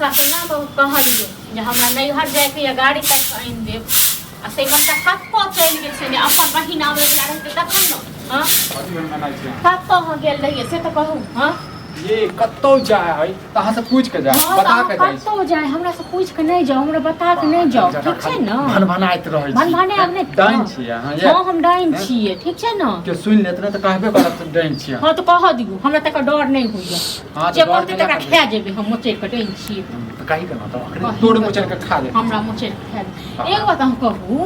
मनसा के नाम कहलियै जे हमरा नैहर जाइके यऽ, गाड़ी ताकि कऽ आनि देब। आ से मनसा कतऽ चलि गेल से नहि, अपन बहिन आबैवला रहतै तखन ने। हँ, कथी भेल मनाइ छी अहाँ? कतऽ अहाँ गेल रहियै से तऽ कहू। हँ ये कतौ जाय है तऽ अहाँ से पूछि के जाय, हँ, तऽ बता अहाँ के जाइ छी। कतौ जाय हमरा से पूछि कऽ नहि जाउ, हमरा बता कऽ नहि जाउ, ठीक छै ने? भनभनाइत रहै छी। भनभनायब नहि। डाइन छी अहाँ ये? हँ, हम डाइन हैं? छियै, ठीक छै ने? केओ सुनि लेत ने तऽ कहबे करत डाइन छी अहाँ। हँ तऽ कहऽ दियौ, हमरा तकर डर नहि होइए। हँ, तऽ जे डर कहतै केना तकरा करबै? खा जेबै हम मोचड़ि कऽ, डाइन छियै। तऽ कही के ना तऽ अखने कही तोड़ कऽ मोचड़ि के खा लेत। हमरा मोचड़ि कऽ खा लेत। हँ। एगो बात अहाँ कहू,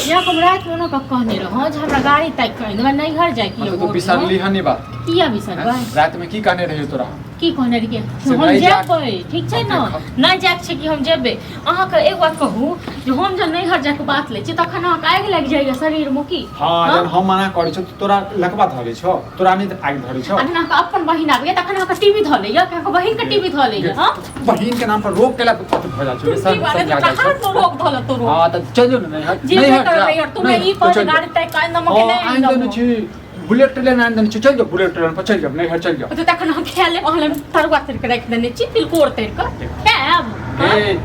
जेना हम रातिमे ओना कऽ कहने रहौं जे हमरा गाड़ी ताकि कऽ आनि देब, हमरा नैहर जाइके हँ, यऽ तऽ तू भोरमे। बिसरली हन ई बात? किया बिसरबै? राति में की कहने रहियो तोरा? की कहने रहियै? से हम नहि जायब। जेबै, ठीक छै ने? देखब। नहि जायके छै कि हम जेबै? अहाँके एक बात कहू जे हम जब नैहर जायके बात लै छी तखन अहाँके आगि लागि जाइए शरीरमे की? हँ, जहन हम मना करै छौ तऽ तोरा लकवा धरै छौ, तोरा नहि आगि धरै छौ। आ जहन अहाँके अपन बहिन आबैए तखन अहाँके टीवी धऽ लैए, अहाँके बहिनके टीवी धऽ लैए। हँ, बहिन के नाम पर रोक केला कथी भऽ जाइ छौ? तुम की बारे समझा जाइ कहाँ छौ। तो रोक धऽ लेतो रोक। हँ तऽ चलि जो ने नैहर। जेबे नैहर करबै जा। नैहर, तुम नैहर, ई तऽ कहै चलि गाड़ी जो। ताकि कऽ आनि दमके हँ, नहि आनि आनि देने दमो। छी, बुलेट ट्रेन आनि देने छी, चलि जाओ बुलेट ट्रेन पर चलि जाओ, नैहर चलि जाओ। तऽ तखन हम खाय लेब, अहाँ लग तरुआ तरि कऽ राखि देने छी, तिलकोर तरि कऽ खायब। हँ? ए,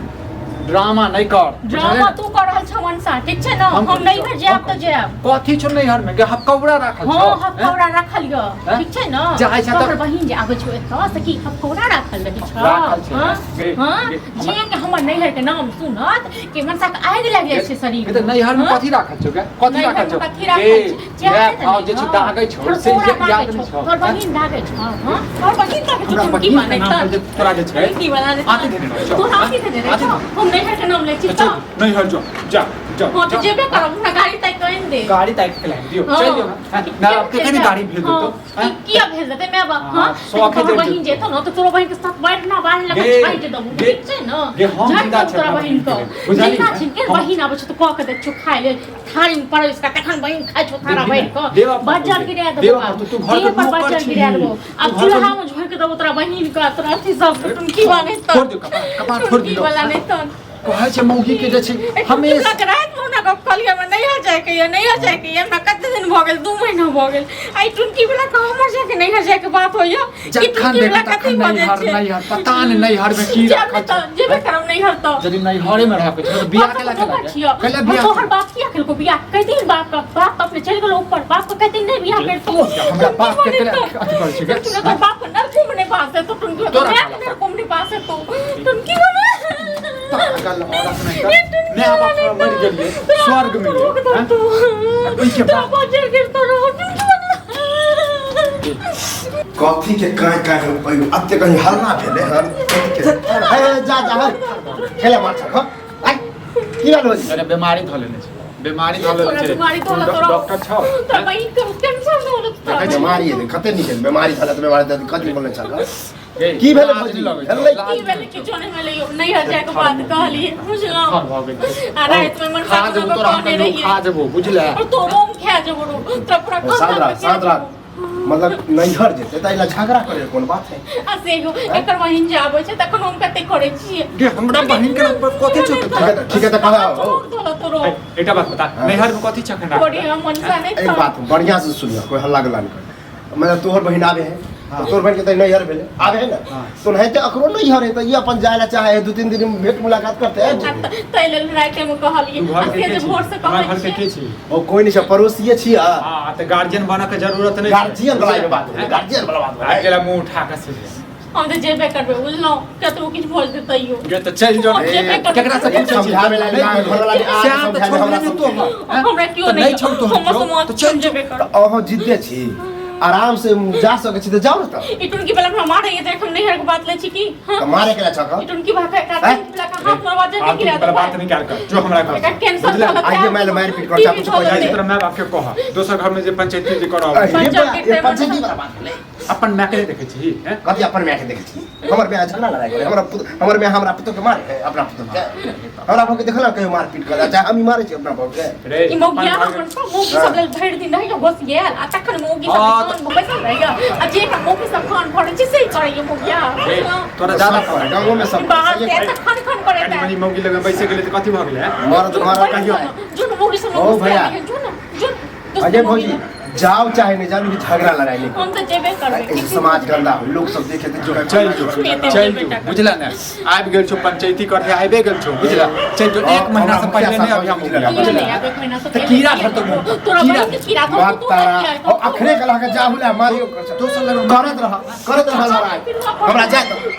ड्रामा नहि कर। ड्रामा तू कर रहल छ मनसा, ठीक छै ने? हम करै नैहर छियौ, जायब हम तऽ जायब। कथी छौ नैहर में गे? हफकौड़ा राखल हँ छौ? हफकौड़ा राखल यऽ, हैं? ठीक छै ने? जाइ छै तऽ- तोहर बहिन जे आबै छौ एतऽ से की हफकौड़ा राखल रहै छौ? राखल छै। हँ? गे, हँ? गे, जे के हमर नैहर के नाम सुनत कि मनसा के आगि लागि जाइ छै शरीर गे, तऽ नैहर में हँ? कथी राखल छौ गे? कथी नैहर राखल में छौ? कथी राखल गे, छै? जे माय आबै भाव तऽ जे छै नहि, दागै छौ तोहर से तोरा याद दागै नहि छौ, छौ? तोहर बहिन दागै छौ, हँ? तोहर बहिन दागै छौ, हमरा तुम की बहिन के बनै नाम पर जे तोरा जे छै की बना देतै? आती देने रहै छौ। तोहर आँखि देने रहै आँखि छौ? हम नैहर के नाम लै छी तऽ तऽ चल नैहर जो, जा जा। हँ तऽ जा। जेबे करब, हमरा गाड़ी ताकि कऽ आनि दे। गाड़ी ताकि के लानि दियौ? हँ। चलि जो ना, ना अब चलि केखन जा। गाड़ी भेज हँ, देतौ? हैं? किया भेज देतै माय बाप? हँ, हँ, शौखे तोहर जरि बहिन जेतौ। जेतौ ने तऽ तोरो बहिन के साथ बाढ़ि ना बाढ़ि लगा गे, छाँटि देबौ, गे, ठीक छै ने? गे, हम झाँटि जिंदा देबौ छी तोरा अपना बहिन के। बहिन के। बुझलिही? जिंदा छी के हम- बहिन आबै छै तऽ कऽ के दै छौ खाय लेल थारी मे परसि कऽ, तखन बहिन खाइ छौ थारा देबही भरि ने? कऽ। देबऽ पड़तौ बज्जर गे। गिरा देबौ देबऽ आब। पड़तौ, तू घर के देह पर नौकर बज्जर छीही। गिरा देबौ आब, तू घर के- चूल्हा मे झोंकि देबौ तोरा बहिन के, तोरा अथी सब के, टुनकी बनेतौ। फोड़ दियौ कपार, कपार फोड़ टुनकी दियौ। वाला नहि तऽ कहै छै मौगी के जे छै हमेशा राति मे हमरा गप कहलियै हमरा नैहर जाइके यऽ, नैहर जाइके यऽ। हमरा कते दिन भऽ गेल? 2 महीना भऽ गेल। आ ई टुनकी वाला कहाँ हमर जाके नैहर जाइके बात होइया कि जखन टुनकी देखू वाला कथी तखन भऽ जाइ नैहर छै? नैहर, पता नहि नैहर में की जायब राखल नहि तऽ छै। जेबे करब नैहर तऽ। यदि नैहरे में रहके छै तऽ बियाह केला केला छियौ केला बियाह? तोहर बाप किया केलको बियाह? कई दिन बाप का बाप तऽ अपने चलि गेलो ऊपर, बाप के कई दिन नहि बियाह करतो। हमरा बाप के केला अथी करै छै गे? तोहर बाप के नरको में नहि पास हेतौ टुनकी, तोरा माय साला। के नरको में नहि पास हेतौ टुनकी बना। पागल औरत नहीं तऽ माय बाप हमरा मरि गेलियै स्वर्ग में गेलियै, हैं? ओहिके बाद- कथी के काँय काँय अते कहीं हल्ला भेलै हन? कथी के? हे जा जा, हे खेले मार छ आइ की भेल होजी? अरे बीमारी धऽ लेने छै, बीमारी धऽ लेने छै। बीमारी धऽ लेतौ। डॉक्टर छौ? तोरा बहिन के कैंसर धऽ लेतौ। देखै छी। बीमारी है कते निकल बीमारी छल तऽ बीमारी तऽ कथी बोलै छल? गे, की भेलै लाज भौजी? नहि लगै छौ? भेलै? लाज की भेलै? किछो नहि भेलै यौ, नैहर जायके बात कहलियै, बुझलहुँ? थर भऽ गेल छै। आ रातिमे मन खा जेबो तोरा, हम कहने कहियो रहियै खा जेबो, बुझले? और तोरो हम खा जेबो रो, तोरा पूरा शांत खानदान रह, के शांत खा रह। जेबो। मतलब नैहर जेतै तऽ एहि झगड़ा करे कोन बात है? आ से यौ, एकर बहिन जे आबै छै तखन हम कते करै छियै। गे, हमरा बहिन के नाम पर कथी छौ? ठीक है ठीक है तऽ कहा हो। तोरो ए, एकटा बात बता, नैहर में कथी छै एखन राखल? थोड़ी हम मनसा नहि एक बात बढ़िया से सुनियो, कोई हल्ला गुल्ला नहीं कर। मतलब तोहर बहिन आबे है तो तोहर बहिन के तऽ नैहर भेलै, आबे है ने? हाँ। तो नहीं तो अकरो नैहर है तऽ ई अपन जाय ला चाहे है, 2-3 दिन में भेंट मुलाकात करते हैं। ताहि लेल रातिमे कहलियै। तू घर आ के से के जे छी? भोर से हमरा कहै घर के छियै के छी? ओ कोई नहीं छै, पड़ोसिए छियै। हाँ तऽ गार्जियन बनऽ के जरूरत नहि छै। गार्जियन वाला एगो बात भेलै, गार्जियन वाला बात आबि भेलै। गेला मुँह उठा कऽ सीधे। हम तऽ जेबे करबै, बुझलहुँ? कतबो किछु भऽ जेतै तैयो। गे तऽ चलि जो। हम जेबे करबै। केकरा से पूछै छी? समझावे ला ना, घरवाला के आके सएह तऽ समझावे छोड़ने हमरा नहि सब। तोहर, हैं? हमरा केओ तऽ नहि नहि छौ तोहर हम केओ, समाज तऽ चलि जो। जेबे करब। तऽ अहाँ जिद्दे छी, आराम से जा सकै छी तऽ जाउ ने तऽ। ई टुनकी वाला हमरा मारैया तऽ हम नैहर के बात लै छी की? हाँ? तऽ मारे के छक? ई टुनकी भाका एकरा हैं? टुनकी वाला के हाथ मारवा जे फालतू गिरा वाला बात देबै। नहीं कर कर जो हमरा घर एकरा से। कैंसर बुझले? भऽ आइए मारि मारि पीट कर, चाकू से टीवी जाइ छी धऽ तोरा माय बाप के कह, दोसर घर में जे पंचायती जे करब। पंचायत ये पंचायती वाला बात भेलै। अपन माय के नहि देखै छी, हैं? कथी अपन माय के देखै छी? हमर माय झगड़ा लड़ाइ करे? हमरा हमर माय हमरा पुतोह के मारे है? अपना पुतोह के हमरा भाव के देखल कहियो मारपीट करे? चाहे हम ही मारे छी अपना भाव के। रे ई मौगिया अपन घर हमर सब मौगी सब लेल भरि दिन रहैया घोसियाल, आ तखन मौगी सब हाँ, कान बैसल रहैया, आ जे मौगी सब कान भरै छै से करैया मौगिया। रे, तोरा ज्यादा सब करे, गाँवो में सब बाहर करे, से सही तऽ खन खन करैत कनि मनि मौगी लग बैसे गेलै तऽ कथी भऽ गेलै, हैं? मर्द मर्द कहियो। जुन मौगी सब ओ भैया। जुन जुन अजय भौजी जाओ चाहे नहीं जाओ, लेकिन झगड़ा लड़ाई नहीं। हम तऽ जेबे करबै। ऐसे समाज गंदा हो, लोग सब देखे तो जो चल जो, चल जो, बुझला ने? आबि गेल छौ पंचायती करके, आबि गेल छौ, बुझला? चल जो, एक महीना से पहिले नहीं अभी हम किया नहीं आब एक महीना से? तऽ कीड़ा धरतौ मुँह पर, तोरा कीड़ा। बहिन के कीड़ा धरतौ, बात तू तारा कीड़ा और अखरे कला के जाहुला मारियो, दोसर लग करत रह, करत रह लड़ाई, हमरा जाए तो।